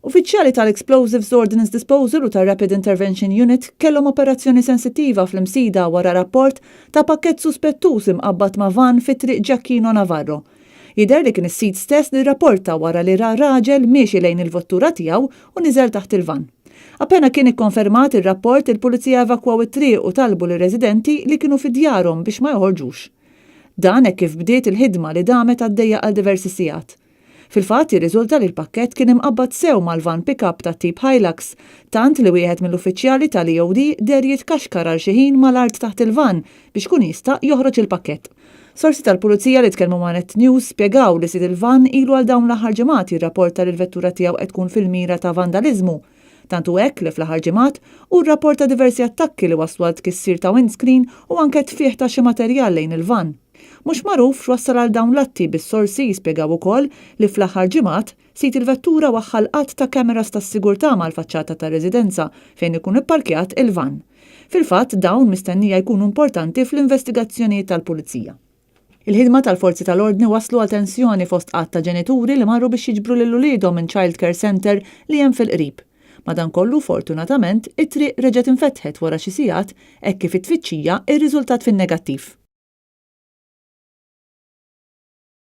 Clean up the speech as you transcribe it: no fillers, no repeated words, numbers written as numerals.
Uffiċjali tal-Explosives Ordnance Disposal u tar-Rapid Intervention Unit kellhom operazzjoni sensittiva fl-Imsida wara rapport ta' pakkett suspettuż imqabbad ma' vann fi Triq Giacchino Navarro. Jidher li kien is-sid stess li rrapporta wara li ra raġel miexi lejn il-vettura tiegħu u niżel taħt il-vann. Appena kien ikkonfermat ir-rapport, il-Pulizija evakwaw it-triq u talbu lir-residenti li kienu fi djarhom biex ma joħorġux. Dan hekk kif bdiet il-ħidma li damet għaddejja għal diversi sigħat. Fil-fatt jirriżulta li l-pakkett kien imqabbad sew mal-vann pick-up tat-tip Hilux, tant li wieħed mill-uffiċjali tal-EOD deher jitkaxkar għal xi ħin mal-art taħt il-vann biex ikun jista' joħroġ il-pakkett. Sorsi tal-Pulizija li tkellmu ma' Net News spjegaw li sid il-vann ilu għal dawn l-aħħar ġimgħat jirrapporta li l-vettura tiegħu qed tkun fil-mira ta' vandaliżmu. Tant hu hekk li fl-aħħar ġimgħat hu rrapporta diversi attakki li wasslu għal tkissir ta' windscreen u anke tfigħ ta' xi materjal lejn il-vann. Mhux magħruf x'wassal għal dawn l-atti bis-sorsi jispjegaw ukoll li fl-aħħar ġimgħat, sid il-vettura waħħal għadd ta' cameras tas-sigurtà mal-faċċata tar-residenza fejn ikun ipparkjat il-vann. Fil-fatt dawn mistennija jkunu importanti fl-investigazzjonijiet tal-Pulizija. Il-ħidma tal-forzi tal-ordni wasslu għal tensjoni fost għadd ta' ġenituri li marru biex jiġbru lil uliedhom minn child care centre li hemm fil-qrib. Madankollu, fortunatament, it-triq reġgħet infetħet wara xi sigħat hekk kif it-tfittxija rriżultat fin-negattiv.